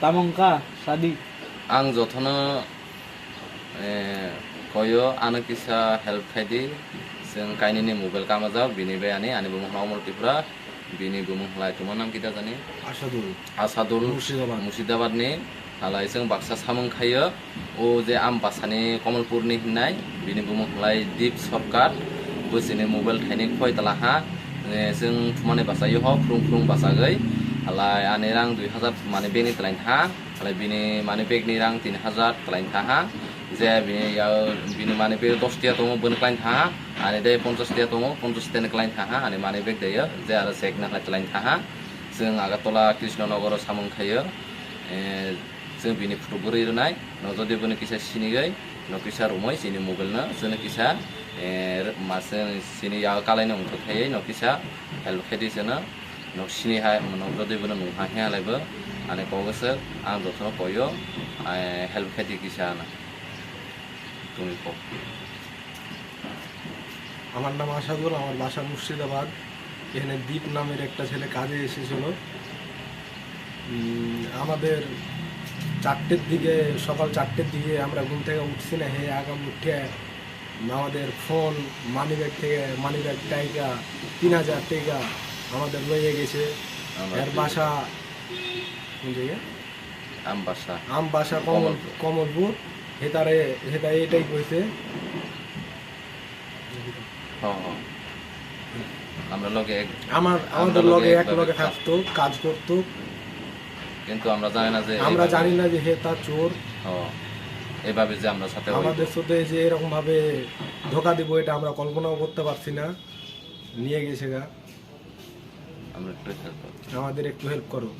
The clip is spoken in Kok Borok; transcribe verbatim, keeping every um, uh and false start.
Tamo wngkha sadi. Ang jotono, eh, koyo, ano kisa help khai di. Chwng kainwini mobile kamajak, bini bai ani, ani bumung hwnwi Omol Tripura, bini bumung hwnwi tongma nam kita jani? Asadul. Asadul Murshidabad. Murshidabad ni. Halai chwng baksa samung khaio, o je Ambasani Komolpurni hwnwi, bini bumung hwnwi Deep Sarkar, bo chini mobile thaini khoi tala ha, eh, chwng thumani bachaio ho, phrung phrung bachagwi, halai ani rang dui hazar money bag ni twlaini tha, halai bini money bag ni rang tin hazar twlaini tha ha, je bini ya, bini money bag dos tiya tongo, bwni twlaini tha ha, ani de ponchas tiya tongo, ponchas tiya ni twlaini tha ha, ani money bag de yo, je aro check na hai twlaini tha ha, chwng Agartala Krishnanagar o samung khaio. Eh, chwng bini photo bwrwi rwnai, no jodi bono kisa sinigwi, no kisa romwi chini mobile no, chwngno kisa, eh, ma chwng chini yago kalaino wngthok thaiwi, no kisa help khe di chwngno, no sini hai, no jodi bono nung ha khe halai bo, ani kok swk, ang jotono koyo, eh, help khe di kisa ano. Tongwi kok. আমার নাম আসাদুল, আমার বাসা মুর্শিদাবাদ। এখানে দীপ নামের একটা ছেলে কাজে এসেছিল। উম, আমাদের চারটের দিকে, সকাল চারটের দিকে আমরা ঘুম থেকে উঠছি না, হে আগাম উঠে আমাদের ফোন, মানিব্যাগ থেকে, মানিব্যাগ টাকা, তিন হাজার টাকা আমাদের লইয়ে গেছে। আমরা এর কি বাসা কোন জায়গায়? আমবাসা। আমবাসা কমল-, কমলপুর। কমলপুর। হেতারে, হেতা এটাই কইছে। হ্যাঁ, হ্যাঁ। আমরা লগে এক, আমার, আমরা আমাদের লগে লগে এক একভাবে লগে কাজ থাকতো, কাজ করতো। কিন্তু আমরা জানি না যে আমরা এইভাবে জানি না যে হে তার চোর। হ্যাঁ। এভাবে যে আমরা সাথে হইব। আমাদের সাথে যে এরকম ভাবে ধোকা দিব, এটা আমরা কল্পনাও করতে পারছি না। নিয়ে গেছে গা। আমরা একটু হেল্প করো। আমাদের একটু হেল্প করো।